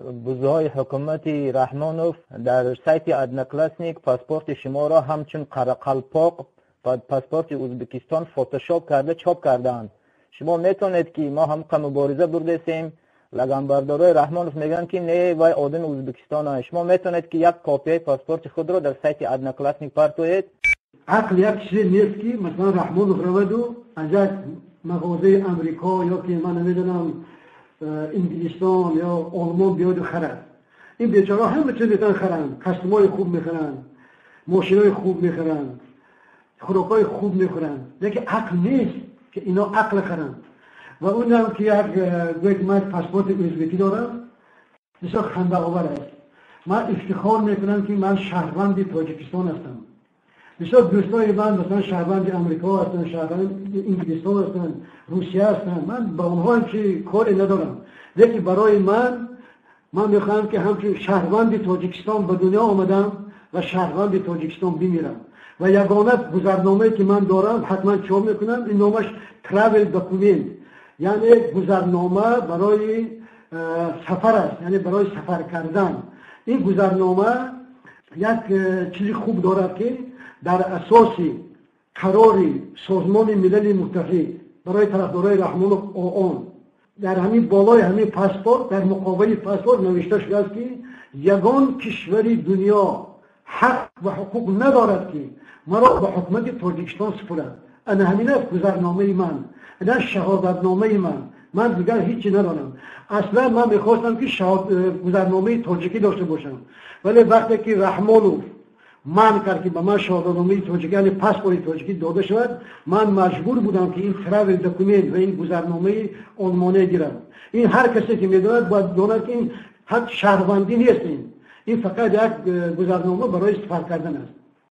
Бузҳои ҳукумати Раҳмонов дар сайти Одноклассник паспорти шуморо ҳамчун қарақалпоқ паспорти Ӯзбекистон фотошоп карда чоп кардаанд. Шумо метавонед, ки мо ҳамқа мубориза бурдесем, лаганбардорои Раҳмонов мегӯянд, ки не, вай одами Ӯзбекистон аст. Шумо метавонед, ки як копияи паспорти худро дар сайти Одноклассник партоед? Ақл як чизе нест, ки масалан Раҳмонов раваду аз як мағозаи Амрико ё ки ман намедонам, Инглистон ё Олмон биёду харад. Ин бечораҳо ҳама чиз метавонанд харанд: костюмҳои хуб мехаранд, мошинои хуб мехаранд, хӯрокҳои хуб мехӯранд, лекин ақл нест, ки ино ақл харанд. Ва унам ки як гӯяд, ман паспорти ӯзбекӣ дорам, бисёр хандаовар аст. Ман ифтихор мекунам, ки ман шаҳрванди Тоҷикистон ҳастам. Бисёр дӯстои ман масалан шаҳрванди Амрико ҳастанд, шаҳрванди Инглистон ҳастанд, Русия ҳастанд. Ман ба онҳо ҳамчи коре надорам, лекин барои ман, ман мехоҳам, ки ҳамчун шаҳрванди Тоҷикистон ба дунё омадам ва шаҳрванди Тоҷикистон бимирам. Ва ягона гузарномае, ки ман дорам, ҳатман чоп мекунам, ин номаш travel document, яъне гузарнома барои сафар аст, яъне барои сафар кардан. Ин гузарнома як чизи хуб дорад, ки дар асоси қарори Созмони Милали Муттаҳид, барои тарафдорои Раҳмонов, ООН, дар ҳамин болои ҳамин паспорт, дар муқобили паспорт навишта шудааст, ки ягон кишвари дунё ҳақ ва ҳуқуқ надорад, ки маро ба ҳукумати Тоҷикистон супурад. Ана ҳамин аст гузарномаи ман, ана шаҳодатномаи ман. Ман дигар ҳечи надорам. Аслан ман мехостам, ки гузарномаи тоҷикӣ дошта бошам, вале вақте ки Раҳмонов манъ кард, ки ба ман шаҳодатномаи тоҷикӣ, яъне паспорти тоҷикӣ дода шавад, ман маҷбур будам, ки ин travel document ва ин гузарномаи олмоне гирам. Ин ҳар касе ки медонад, бояд донад, ки ин ҳақ шаҳрвандӣ нест, ин фақат як гузарнома барои сафар кардан аст.